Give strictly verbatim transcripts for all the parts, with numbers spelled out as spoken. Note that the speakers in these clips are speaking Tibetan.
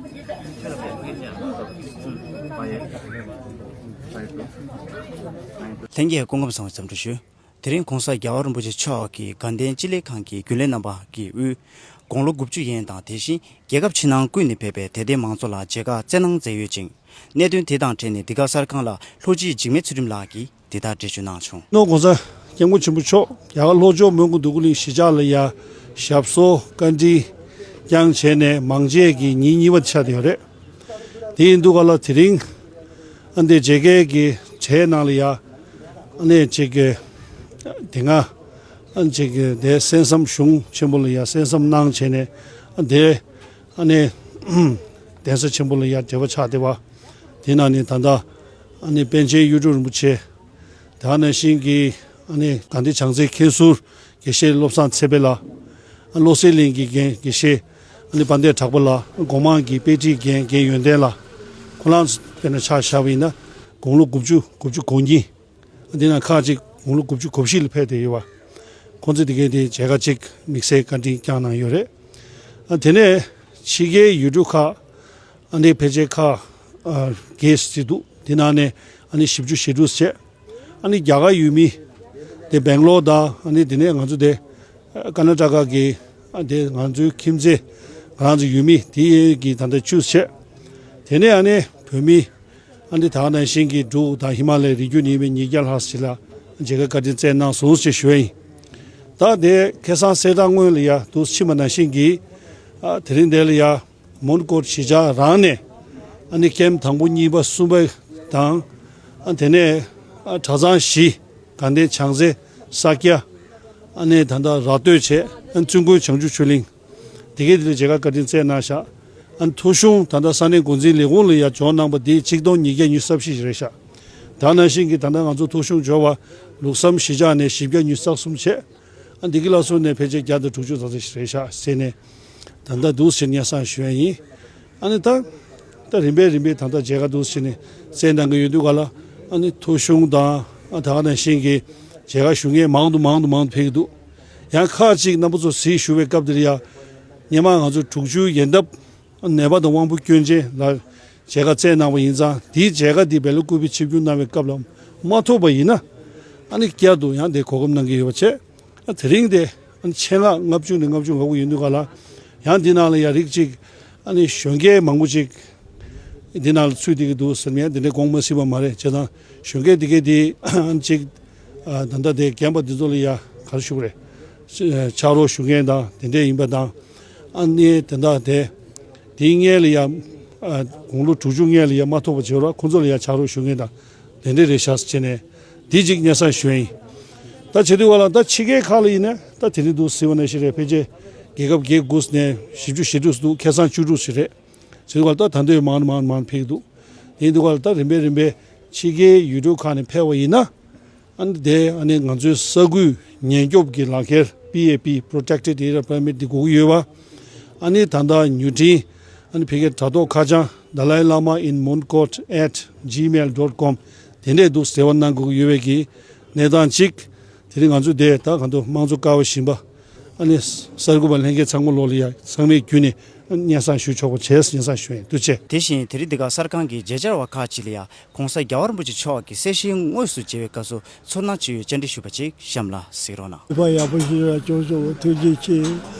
ལྷན་རྒྱས་སྐུ་ཁམས་བཟང་བའི་འཚམས་འདྲི་ཞུ། དེ་རིང་༸གོང་ས་༸རྒྱལ་བ་རིན་པོ་ཆེ་མཆོག་གིས་དགའ་ལྡན་སྤྱི་ལེ་ཁང་གི་རྒྱུན་ལས་རྣམ་པ་གི་དབུས་དགུང་ལོ་དགུ་བཅུ་ཡན་དང་དེ་བཞིན་རྒྱལ་ཁབ་ཕྱི་ནང་ཀུན་ནས་ཕེབས་པའི་དད་ལྡན་མང་ཚོགས་ལ་མཇལ་ཁ་སྩལ་གནང་མཛད་ཡོད་ཅིང་། གནད་དོན་དེ་དང་འབྲེལ་ནས་འདི་ག་གསར་ཁང་ལ་ལྷོ་སྤྱི་འཇིགས་མེད་ཚུལ་ཁྲིམས་ལགས་ཀྱིས་དེ་ལྟར་འགྲེལ་བརྗོད་གནང་བྱུང་། ནོར་༸གོང་ས་༸སྐྱབས་མགོན་ཆེན་པོ་མཆོག་རྒྱ་གར་ལྷོ་ཕྱོགས་མོན་གྷོ་འདོད་རྒུ་གླིང་གཞིས་ཆགས་ལ་ཡ་ཞབས་སོར་བཀའ་དྲིན་བསྐྱངས་བྱས་ནས་མང་ཆེ་གི་ཉིན་གཉིས་པ་ཆགས་བསྡད་ཡོད་རེད། དེ་ཡིན་དུས་ག་ལ་དེ་རིང་ཨ་འདི་མཇལ་ཁའི་གི་གྲས་ནང་ལ་ཡ་ཨ་ནི་ཅིག་གི་དེ་སྔ་ཨ་ཅིག་གི་དེ་གསན་བསམ་གཞུང་ཆེན་པོ་ལ་ཡ་གསན་བསམ་གནང་བྱས་ནས་ཨ་འདི་ཨ་ནི་གདན་ས་ཆེན་པོ་ལ་ཡ་འབྲེལ་བ་ཆགས་བསྡད་པ། དེ་ནང་ནས་ད་ལྟ་ཨ་ནི་པཎ་ཆེན་གཡུ་སྒྲོན་རིན་པོ་ཆེ། དེ་ནང་བཞིན་གྱི་ཨ་ནི་དགའ་ལྡན་བྱང་རྩེ་མཁན་ཟུར་དགེ་བཤེས་བློ་བཟང་ཚེ་འཕེལ་ལགས། བློ་གསལ་གླིང་གི་རྒན་དགེ་བཤེས་ཨ་ནི་དཔལ་ལྡན་གྲགས་པ་ལགས། སྒོ་མང་གི་དཔེ་ཁྲིད་རྒན་རྒན་ཡོན་ཏན་ལགས། ཁོ་རང་ཚོ་དཔེར་ན་ཆ་བཞག་པ་ཡིན་ན་དགུང་ལོ་དགུ་བཅུ་དགུ་བཅུ་གོ་གཉིས། འདི་ནང་ཁག་ཅིག་དགུང་ལོ་དགུ་བཅུ་གོ་བཞི་ལ་ཕེབས་བསྡད་ཡོད་པ། ཁོང་ཚོ་དེ་གའི་དེ་མཇལ་ཁ་ཅིག་དམིགས་བསལ་བཀའ་དྲིན་བསྐྱངས་གནང་ཡོད་རེད། ཨ་དེ་ནས་ཕྱི་རྒྱལ་ཡུལ་གྲུ་ཁག་ཨ་ནི་ཕལ་ཆེར་ཁག་ཨ་བརྒྱད་ཙམ་འདུག་དེ་ནང་ནས་ཨ་ནི་བཞི་བཅུ་ཞེ་དྲུག་བྱས། ཨ་ནི་རྒྱ་གར་ཡུལ་མི་དེ་སྦེང་ལོར་དང་ཨ་ནི་དེ་ནས་ང་ཚོ་དེ་ཀར་ན་ཊ་ཀ་གི་ཨ་དེ་ང་ཚོའི་ཁྱིམ་མཚེས་ང་རང་ཚོ་ཡུལ་མི་དེ་གི་ད་ལྟ་བཅུ་བྱས། དེ་ནས་ཨ་ནི་བོད་མི་ཨ་ནི་ད་ག་ནང་བཞིན་གྱི་འབྲུག་དང་ཧི་མ་ལའི་རི་རྒྱུད་ནས་ཡིན་པའི་ཉིས་བརྒྱ་ལྷག་ཞིག་ལ་མཇལ་ཁ་བཀའ་དྲིན་བསྩལ་གནང་སོང་ཞེས་ཞུ་བ་ཡིན། ད་དེ་ཁ་སང་གསལ་བསྒྲགས་སྔོན་ལ་ཡ་འདུག་ཕྱིན་པ་ནང་བཞིན་གྱི་ཨ་དེ་རིང་འདིར་ལ་ཡ་མོན་གྷོ་གཞིས་ཆགས་རང་ནས་ཨ་ནི་ཀེམ་དང་པོ་གཉིས་པ་གསུམ་པ་དང་ཨ་དེ་ནས་ཨ་གྲྭ་ཚང་བཞི་དགའ་ལྡན་བྱང་རྩེ་ས་སྐྱ་ཨ་ནི་ད་ལྟ་ར་སྟོད་བྱས་ཨ་བཙུན་དགོན་བྱང་ཆུབ་ཆོས་གླིང་། དེ་གའི་དེ་ལ་མཇལ་ཁ་བཀའ་དྲིན་བསྩལ་གནང་ཤག་ཨ་ནི་ཐོ་གཞུང་ད་ལྟ་ས་གནས་འགོ་འཛིན་ལས་ཁུངས་ལ་ཡ་འབྱོར་གནང་པ་འདི་ཆིག་སྟོང་ཉིས་བརྒྱ་ཉི་ཤུ་རྩ་བཞི་ཞིག་རེད་ཤག་ད་ནང་བཞིན་གྱི་ད་ལྟ་ང་ཚོ་ཐོ་གཞུང་འབྱོར་བ་ལུགས་བསམ་གཞིས་ཆགས་ནས་བཞི་བརྒྱ་ཉི་ཤུ་རྩ་གསུམ་བྱས། ཨ་འདི་གི་ལ་སོགས་ནས་ཕལ་ཆེར་བརྒྱ་དང་དྲུག་ཅུ་ཙམ་ཞིག་རེད་ཤག་ཟེར་ནས་ད་ལྟ་འདུག་ཟེར་སྙན་སེང་ཞུ་ཡ་ཡིན། ཨ་ནི་ད་ད་རིམ་པས་རིམ་པས་ད་ལྟ་མཇལ་ཁ་འདུག་ཟེར་ནས་བསྩལ་གནང་གི་ཡོད་དུས་ག་ལ་ཨ་ནི་ཐོ་གཞུང་དང་ཨ་ད་ག་ནང་བཞིན་གྱི་མཇལ་ཁ་ཞུ་མཁན་མང་དུ་མང་དུ་མང་དུ་ཕེབས་ཀྱི་འདུག་ཡང་ཁག་ཅིག་རྣམ་པ་ཚོ་གཟིགས་ཞུ་བའི་སྐབས་འདིར་ཡ་སྔོན་མ་ང་ཚོ་དྲུག་ཅུའི་ཡན་འདབ་ནད་པ་དང་དབང་པོ་སྐྱོན་ཅན་ལ་མཇལ་ཁ་བསྩལ་གནང་བ་ཡིན་ཙང་དེའི་མཇལ་ཁ་འདི་སྦེལ་ཀོབ་ཕྱིར་འབྱོར་གནང་བའི་སྐབས་ལ་མ་ཐོབ་པ་ཡིན་ན་ཨ་ནི་བསྐྱར་དུ་ཡང་དེ་གོ་སྐབས་གནང་གི་ཡོད་པ་བྱས། ཨ་དེ་རིང་དེ་ཨ་ནི་ཆེད་མངགས་ལྔ་བཅུ་ནས་ལྔ་བཅུ་ང་དགུ་ཡིན་དུས་ག་ལ་ཡང་འདི་ནང་ལ་ཡ་རིགས་གཅིག་ཨ་ནི་གཞོན་སྐྱེས་མང་པོ་ཅིག་འདི་ནང་ལ་ཚུད་བསྡད་ཀྱི་འདུག་ཟེར་མཁན་འདི་འདྲའི་དགོངས་མ་ཟིན་པ་མ་རེད། བྱས་ཙང་གཞོན་སྐྱེས་འདི་གའི་འདི་ཨ་ནི་གཅིག་ཨ་ད་ལྟ་དེ་རྒན་པ་འདི་ཚོ་ལ་ཡ་ག་རེ་ཞུ་དགོས་རེད། ཕྱག་རོགས་ཞུ་མཁན་དང་དེ་འདྲས་ཡིན་པ་དང་། ཨ་ནི་དེ་འདྲ་དེ་དེའི་སྔོན་ལ་ཡ་ཨ་དགུང་ལོ་དྲུག་ཅུ་སྔོན་ལ་ཡ་མ་ཐོབ་པ་བྱེད་རོགས་ཁོང་ཚོ་ལ་ཡ་ཕྱག་རོགས་ཞུ་མཁན་དང་དེ་འདྲས་རེད་ཤག་ཟེར་བྱས་ནས་དེ་གཅིག་སྙན་སེང་ཞུ་ཡ་ཡིན། ད་བྱེད་དུས་བ་ལ་ད་ཕྱི་རྒྱལ་ཁག་ལ་ཡིན་ན་ད་དེ་རིང་འདུག་ཟེར་བ་ནང་བཞིན་རེད། ཕལ་ཆེར་རྒྱལ་ཁབ་བརྒྱད་དགུ་ནས་བཞི་བཅུ་ཞེ་དྲུག་འདུག་ཁ་སང་བཅུ་དྲུག་ཞིག་རེད། བྱེད་དུས་བ་ལ་ད་ད་འདོད་མང་མང་མང་ཕེབས་འདུག་དེ་ཡིན་དུས་བ་ལ་ད་རིམ་པས་རིམ་པས་ཕྱི་རྒྱལ་ཡུལ་གྲུ་ཁག་ནས་ཕེབས་པ་ཡིན་ན། ཨ་ནི་དེ་ཨ་ནི་ང་ཚོའི་ས་ཁུལ་ཉེན་སྐྱོབ་ཀྱི་ལག་ཁྱེར་པི་ཨེ་པི་Protected Area Permit དེ་དགོས་ཀྱི་ཡོད་པ། ཨ་ནི་ད་ལྟ་མྱུར་འཕྲིན་ཨ་ནི་ཕ་གིའི་དྲ་ཐོག་ཁ་བྱང་Dalai Lama in Mongkot at gmail dot com དེ་འདྲས་འདུག་ཟེར་བ་གནང་དགོས་ཀྱི་ཡོད་པའི་གི་གནས་སྟངས་གཅིག་དེ་རིང་ང་ཚོ་དེ་ད་ག་འདུག་དམངས་གཙོ་ཀ་བ་བཞིན་པ་ཨ་ནི་གསར་འགོད་པ་ལྷན་རྒྱས་ཚང་མ་ལོག་ལ་ཡ་ཚང་མས་བརྒྱུད་ནས་སྙན་སེང་ཞུ་ཆོག་པ་བྱས་སྙན་སེང་ཞུ་ཡིན། ཐུགས་རྗེ་ཆེ། དེ་བཞིན་དེ་རིང་འདི་ག་གསར་ཁང་གི་མཇལ་བཅར་བ་ཁག་ཅིག་ལ་ཡ་༸གོང་ས་༸རྒྱལ་བ་རིན་པོ་ཆེ་མཆོག་གི་གསལ་བཤད་དངོས་སུ་མཇལ་བའི་སྐབས་སུ་ཚོར་སྣང་ཅི་ཡོད་བཅར་འདྲི་ཞུས་པ་ཅིག་གཤམ་ལ་གཟིགས་རོགས་གནང་། ཕྱུ་པ་ཡག་པོ་ཞིག་ལ་བཅུག་སོང་། ཐུགས་རྗེ་ཆེ།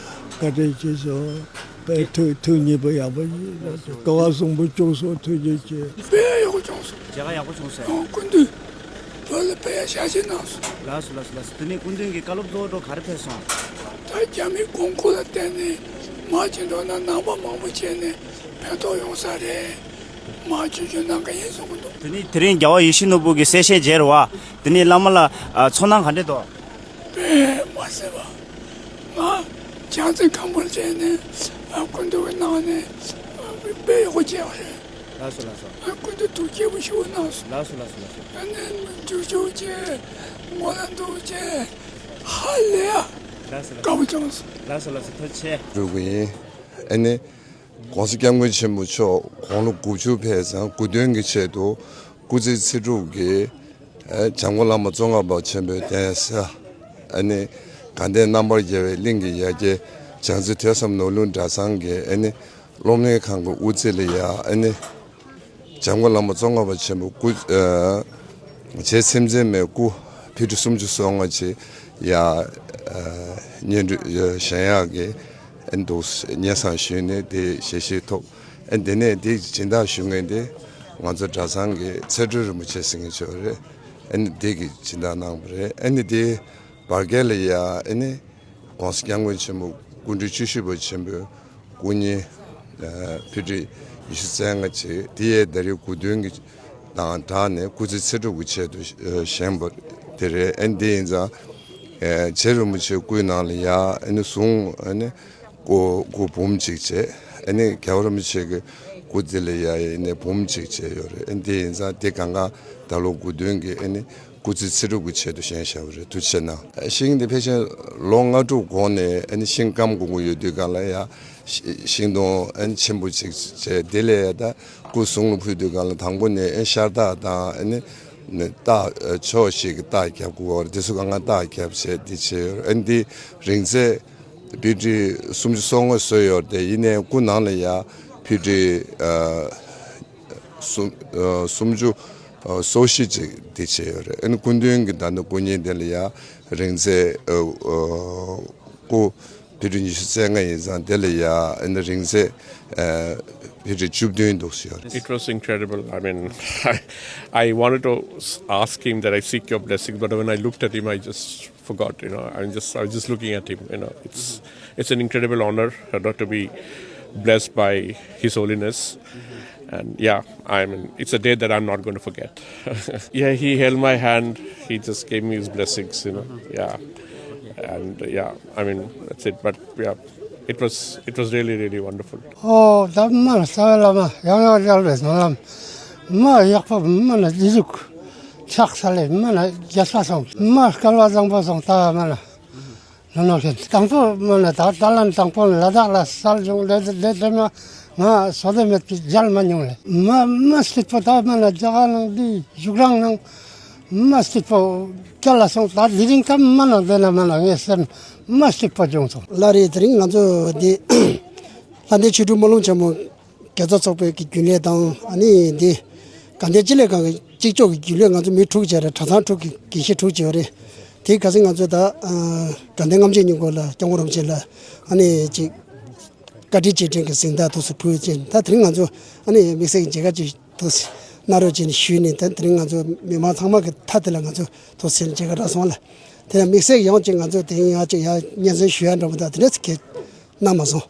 བཀའ་དྲིན་ཆེ་ཞུ། དཔེ་ཐུགས་ཐུགས་མཉེས་པོ་ཡག་པོ་ཞིག་ལ་བཅུག་སྐལ་བ་བཟང་པོ་བཅུག་སོང་། ཐུགས་རྗེ་ཆེ། དཔེ་ཡག་པོ་བྱུང་སོང་། མཇལ་ཁ་ཡག་པོ་བྱུང་སོང་། ཨོ་སྐུ་མདུན་བོད་ལ་དཔེ་ཞལ་བཞེས་གནང་སོང་། ལགས་སོ་ལགས་སོ་ལགས་སོ། དེ་ནས་སྐུ་མདུན་གྱི་བཀའ་སློབ་གཙོ་བོ་ག་རེ་ཕེབས་སོང་། ད་རྒྱ་མིའི་དགོས་མཁོ་ལ་བརྟེན་ནས་མར་ཅིག་འགྲོ་ན་ནང་པ་མང་པོ་བྱས་ནས་ཕན་ཐོགས་ཡོང་ས་རེད། མར་ཆུ་ཆུ་གནང་གི་ཡིན་གསུང་གི་འདུག་དེ་ནས་དེ་རིང་རྒྱལ་བ་ཡིད་བཞིན་ནོར་བུ་གི་གསལ་བཤད་མཇལ་བ་དེ་ནས་བླ་མ་ལ་ཨ་ཚོར་སྣང་ག་འདྲས་འདུག་དཔེ་མ་སྲིད་པ། ང་བྱམས་བརྩེ་ཁམས་པར་བྱས་ནས་ཨ་སྐུ་མདུན་གྱི་ནང་ནས་ཨ་དཔེ་ཡག་པོ་མཇལ་བ་རེད། ལགས་སོ་ལགས་སོ། ཨ་སྐུ་མདུན་ཐུགས་དགྱེས་པོ་ཞེ་པོ་གནང་སོང་། ལགས་སོ་ལགས་སོ་ལགས་སོ། ཨ་ནི་མཇུག་མཇུག་བྱས་ངོ་ལ་འདུག་བྱས་ཧ་ལས་ཡ། ལགས་སོ་ལགས་སོ། དགའ་པོ་བྱུང་སོང་། ལགས་སོ་ལགས་སོ། ཐུགས་རྗེ་ཆེ། འགྲོ་གི་ཡིན། ཨ་ནི། ༸གོང་ས་༸སྐྱབས་མགོན་ཆེན་པོ་མཆོག་དགུང་ལོ་དགུ་བཅུ་ཕེབས་ཙང་སྐུ་མདུན་གྱི་ཆེད་དུ་སྐུ་ཚེ་ཚེ་སྒྲུབ་ཀྱིས་ཨ་བྱམས་མགོན་བླ་མ་ཙོང་ཁ་པ་ཆེན་པོའི་གདན་ས་ཨ་ནི་དགའ་ལྡན་རྣམ་པར་རྒྱལ་བའི་གླིང་གི་ཡ་གྱལ་བྱང་རྩེ་ཐོས་བསམ་ནོར་ལུང་གྲྭ་ཚང་གི་ཨ་ནི་ སློབ་གཉེར་ཁང་གི་དབུ་རྩེ་ལ་ཡ་ཨ་ནི་འཇམ་མགོན་བླ་མ་ཙོང་ཁ་པ་ཆེན་པོ་སྐུ་ཨ་རྗེ་ཚེམས་མཛད་མའི་སྐུ་ཕི་ཊི་སུམ་ཅུ་སོ་ལྔ་ཅིག་ཡ་ཨ་སྙན་སྒྲོན་ཡ་བཞེངས་ཡག་གི་ཨ་ནི་འདུག་སྙན་སེང་ཞུས་ནས་དེ་ཞལ་བཞེས་ཐོབ། ཨ་ནི་དེ་ནས་དེ་སྦྱིན་བདག་ཞུ་མཁན་དེ་ང་ཚོ་གྲྭ་ཚང་གི་ཚེ་སྒྲོན་རིན་པོ་ཆེ་ཟེར་མཁན་ཅིག་ཡོད་རེད། ཨ་ནི་དེ་གི་སྦྱིན་བདག་གནང་བ་རེད། ཨ་ནི་དེ་བར་བརྒལ་ལ་ཡ་ཨ་ནི་༸གོང་ས་༸སྐྱབས་མགོན་ཆེན་པོ་སྐུ་ཕྲེང་བཅུ་བཞི་པ་ཆེན་པོའི་སྐུ་ཉིད་ཨ་ཕི་ཊི་ཉི་ཤུ་རྩ་ལྔ་བཅས་དེ་ཡས་ཟླ་རེའི་དགུང་སྟོན་གྱི་དང་སྦྲགས་ནས་སྐུ་ཚེ་ཚེ་སྒྲུབ་ཀྱི་ཆེད་དུ་ཨ་བཞེངས་པ་དེ་རེད། ཨ་ནི་དེ་ཡིན་ཙང་ཨ་རྗེ་རིན་པོ་ཆེའི་སྐུའི་ནང་ལ་ཡ་ཨ་ནི་གཟུངས་ཨ་ནི་སྐུ་སྐུ་འབུམ་གཅིག་བྱས། ཨ་ནི་རྒྱལ་བ་རིན་པོ་ཆེ་གི་སྐུ་དེ་ལ་ཡ་ཨ་ནི་འབུམ་གཅིག་བྱས་ཡོད་རེད། ཨ་ནི་དེ་ཡིན་ཙང་དེ་གང་ག་ད་ལོ་དགུང་སྟོན་གྱི་ཨ་ནི་སྐུ་ཚེ་ཚེ་སྒྲུབ་ཀྱི་ཆེད་དུ་བཞེངས་བཞག་པ་རེད། ཐུགས་རྗེ་གནང་། ཤིང་འདི་ཕལ་ཆེར་ལོ་ལྔ་དྲུག་གོང་ནས་ཨ་ནི་ཤིང་སྐམ་དགོས་ཀྱི་ཡོད་དུས་སྒང་ལ་ཡ་ཤི་ཤིང་སྡོང་ཨ་ནི་ཆེན་པོ་ཅིག་བྱས། དེ་ལས་ད་སྐུ་གཟུངས་ལ་ཕུལ་དུས་སྒང་ལ་དང་པོ་ནས་ཨ་ནི་ཤར་རྟགས་དང་ཨ་ནི་ནི་རྟགས་ཕྱོགས་བཞི་གི་རྟགས་རྒྱབ་དགོས་པ་རེད། དེ་ཚོ་གང་ག་རྟགས་རྒྱབ་བྱས་དེ་བྱས་ཡོད་རེད། ཨ་ནི་འདི་རིང་ཚད་ཕི་ཊི་སུམ་ཅུ་སོ་ལྔ་བཟོས་ཡོད་རེད། དེ་ཡིན་ནའི་སྐུ་ནང་ལ་ཡ་ཕི་ཊི་ཨ་སུམ་ཨ་སུམ་ཅུ་ཨ་སོ་བཞི་ཅིག་དེ་བྱས་ཡོད་རེད། ཨ་ནི་སྐུ་མདུན་གྱི་ད་ནི་སྐུ་བརྙན་དེ་ལ་ཡ་རིང་ཚད་ཨ་ཨ་སྐུ་ཕི་ཊི་ཉི་ཤུ་རྩ་ལྔ་ཡིན་ཙང་དེ་ལ་ཡ་ཨ་ནི་རིང་ཚད་ཨ་ཕི་ཊི་བཅུ་བདུན་འདུག་ཡོད་རེད། It was incredible. I mean, I, I wanted to s- ask him that I seek your blessing, but when I looked at him, I just forgot. You know, I mean, just I was just looking at him. You know, it's it's an incredible honor, you know, to be blessed by His Holiness, and yeah, I mean, it's a day that I'm not going to forget. Yeah, he held my hand. He just gave me his blessings. You know, yeah, and uh, yeah, I mean, that's it. But yeah, it was it was really really wonderful. ཨོ་ད་མ་ལ་ས་བ་ལ་མ་ཡང་ཡང་རྒྱལ་བའི་སྨོན་ལམ། མ་ཡག་པོ་མ་ན་ལི་ཟུག་ཕྱག་ས་ལེ་མ་ན་རྒྱལ་ས་སོང་། མ་སྐལ་བ་བཟང་པོ་སོང་ད་མ་ན་ནོ་ནོ་ཁེན་དང་པོ་མ་ན་ད་ད་ལན་དང་པོ་ལ་དྭགས་ལ་སལ་བྱུང་ལེ་ལེ་ལེ་མ་ང་སོ་དེ་མེད་པའི་རྒྱལ་མ་མྱོང་ལེ། མ་མ་སྐྱིད་པོ་ད་མ་ན་རྒྱ་གར་ནང་འདི་བཞུགས་རང་ནང་མ་སྐྱིད་པོ་རྒྱལ་ལ་སོང་། ད་དེ་རིང་ད་མ་ན་དེ་ན་མ་ན་ངས་སེམས་མ་སྐྱིད་པོ་བྱུང་སོང་། ལ་རེ་དེ་རིང་ང་ཚོ་འདི་ལྷ་ལྡན་ཆོས་དྲུག་སྨོན་ལམ་ཆེན་མོ་རྒྱལ་ཚོགས་ཚོགས་པའི་གི་རྒྱུན་ལས་དང་ཨ་ནི་འདི་དགའ་ལྡན་སྤྱི་ལས་ཁང་གི་གཅིག་ལྕོགས་ཀྱི་རྒྱུན་ལས་ང་ཚོ་མི་དྲུག་བྱས་རེད། གྲྭ་ཚང་དྲུག་གི་དགེ་བཤེས་དྲུག་བྱས་པ་རེད། དེ་ག་ཚོད་ང་ཚོ་ད་དགའ་ལྡན་ལྔ་མཆོད་སྙིང་པོ་ལ་སྐྱབས་མགོན་རིན་པོ་ཆེ་ལ་ཨ་ནི་ཅིག་བཀའ་དྲིན་རྗེས་དྲན་གྱི་གཟེངས་རྟགས་ཐོག་སུ་ཕུལ་ཅིང་། ད་དེ་རིང་ང་ཚོ་ཨ་ནི་དམིགས་བསལ་གྱི་མཇལ་ཁ་ཅིག་ཐོག་སུ་གནང་རོགས་བྱས་ནས་ཞུས་ནས། ད་དེ་རིང་ང་ཚོ་མི་མང་ཚང་མ་གི་མཐའ་དེ་ལ་ང་ཚོ་ཐོག་སུ་མཇལ་ཁ་རག་སོང་ལ། དེ་ཡང་དམིགས་བསལ་གྱི་ཡང་ཅིག་ང་ཚོ་དེ་རིང་ཡང་ཅིག་ཡང་སྙན་སེང་ཞུ་ཡ་འདྲ་པོ་ད་དེ་འདྲ་ཅིག་གནང་མ་སོང་།